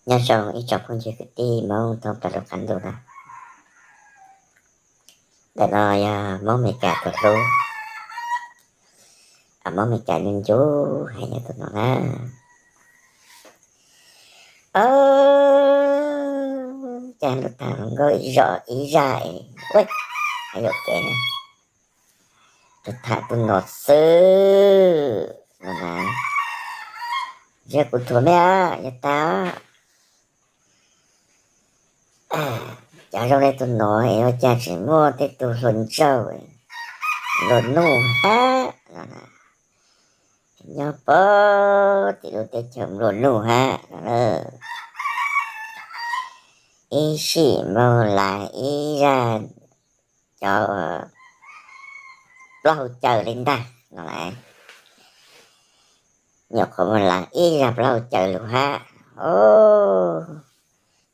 Nyob zoo ib tsoom phooj ywg kwv tij Hmoob thoob plaws lub qab ntuj na. Ntawm no yog Hmoob Meskas tus hlub, Hmoob Meskas ncu ncu hais yog tus no na. Cas lus tham hluas nkauj ib zos ib zaj es ua, hais yuam kev, lus tham tus no xwb no na. Yog kuv thuam me yog tag. Cov zoo li tus no es ua cas tseem muaj tej tug hluas nraug nplua nuj hab no, nyob puag tim lub teb chaws nplua nuj hab no. Ib sim npaug lav ib zaj cov plaub hau caws li ntag no las. Nyuam qhuav mus lav ib zaj plaub hau caws lus hab,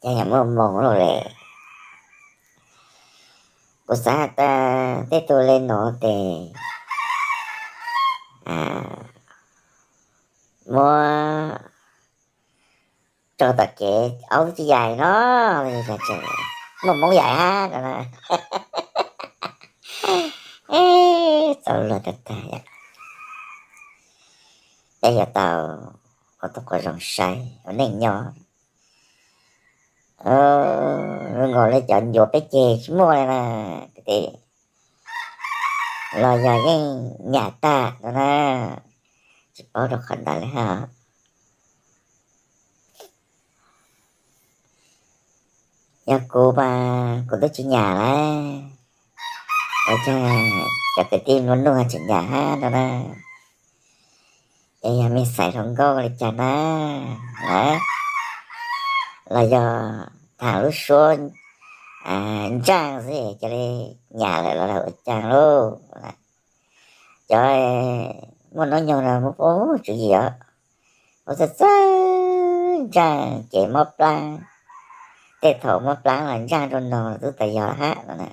cas yog muaj moos lawm le. Kuv xav has tas tej tug le no tes muab tso tom kev aub txij yaim no, muaj moos yaim hab no. Txaus luag tag tag yom. Peb yuav tau ua tus quas zoo saib ua neej nyob, zoo nkaus li cov ncuav peb ceg tsis muaj li na, los yog yeej nyam tag no na, tsis paub rau qhov ntawd li hab. Yog kuv mas kuv twb tsis nyam lawm, ua cas cov kwv tij nplua nuj tseem nyam hab no na. Es yog mej xaiv hluas nkauj li cas na, los yog tham lub suab ntsaaj xwb cia li nyam lawm los ua caag lauj. Cov muaj hnub nyoog no muaj pub tswv yim os, ua txawj txawj ntsaaj ces mob plaab, tej thaum mob plaab los ntsaaj rau noog los tub tas yog hab no na.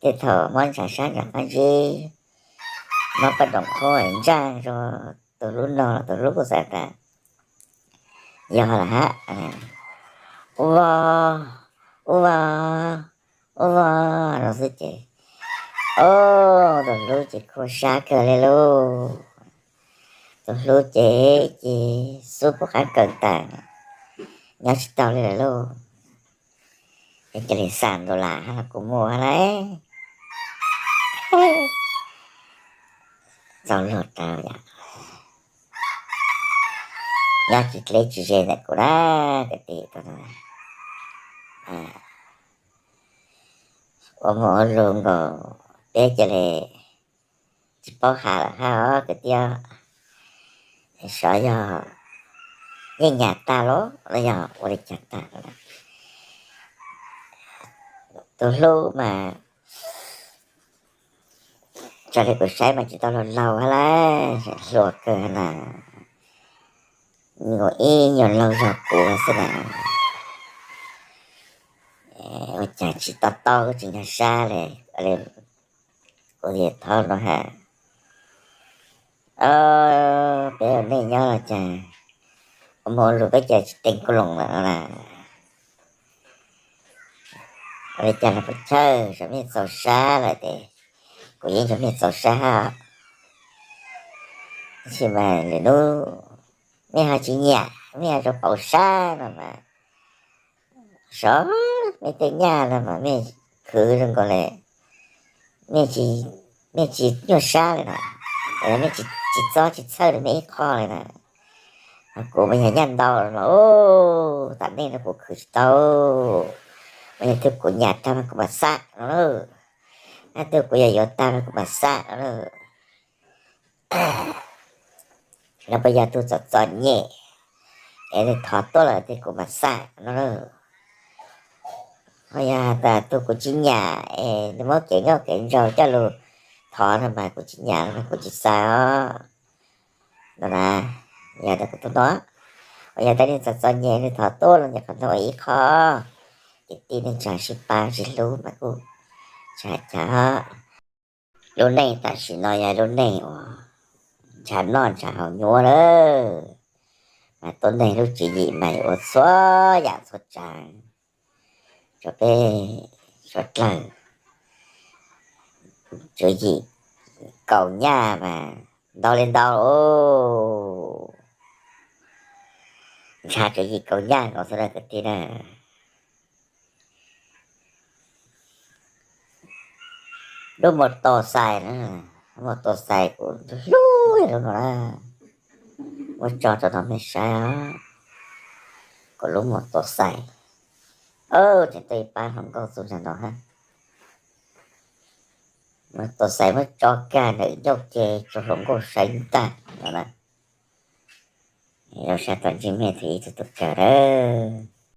Tej thaum mob ntsaag sab ntsaag qaab ntsib, mob paj doom qhub ntsaaj rau tus hlub noog los tus hlub kuj xav tas yog lawm hab. Ua, ua, ua no xwb ces, o, tus hlub ces khuv sab kawg li lauj. Tus hlub ces, ces xub pum qaab kaws tas, nyob tsis tau li lawm lauj. Es cia li xa ntu las hab los kuv mus hab lauj. Txaus luag tag yom. Nyob tsis dleb tsis ze ntawm kuv na kwv tij, ua mus ua lug nkaus peb cia li tsis paub has lawm hab os kwv tij. Xyov yog yeej nyam tag los los yog ua li cas tag. Tus hlub mas raws li kuv saib mas tsis tau laug laug hab lawm, hluas kawg na, nyuam ib nyuag laug zog kuv xwb na. Ua cas tsis to taub tsis nyog sab li, kuv thov no has. Peb ua neej nyob los cas ua mus ua lug peb cas tsis teev kuv loo lawm no na. Ua li cas los puas chawj, tsam mej txaus sab lawm ces kuv yeej nrog mej txaus sab hab. Tab sis mas lwm hnub mej ho tsis nyiam, mej ho rau pauv sab no mas, sov mej tej nyaj no mas mej khwv zoo nkaus li mej tsis nyuaj sab li na, mej tsis txob tsis txhawj rau mej ib qho li na. Kuv mas yog nyaj ntau los, tam neej no kuv khwv tsis tau, mas yog twg kuv nyam tag mas kuv mam xav no lawm, yog twg kuv yog yuav tag mas kuv mam xav no lawm. Los puas yog tug txom txom nyem es nws thov tuaj lawm ces kuv mam xav no lawm. Ho yog has tas tug kuv tsis nyam es nws muab kev nkauj kev nraug coj lug thov no mas kuv tsis nyam no mas kuv tsis xav os no na. Yog tas kuv tug no, yog tas neeg txom txom nyem nws thov tuaj los nyam qhov no ua ib qho, ces tij neej tsa sib pab sib hlub mas kuj tsis has cas. Lub neej tam sim no yog lub neej uas ntshav noj ntshav haus nyuaj lawm. Mas tuab neeg lub tswv yim mas yuav ua txhua yam txhua tsav rau peb suav dlawg. Tswv yim kaus nyaj mas ntau li ntau, ntshav tswv yim kaus nyaj nkaus xwb na kwv tij na. Lub mos tos xais na, lub mos tos xais kuv hlub yog lub no na, muab tso rau no mej saib os. Kuv lub mos tos xais, tseem tuaj ib pab hluas nkauj txug ntawm no hab. Mos tos xais muab tso kag ntawm ncauj ke rau hluas nkauj saib ntag no na. Zoo sab tau ntsib mej thaum ib tug tug kawg lawm.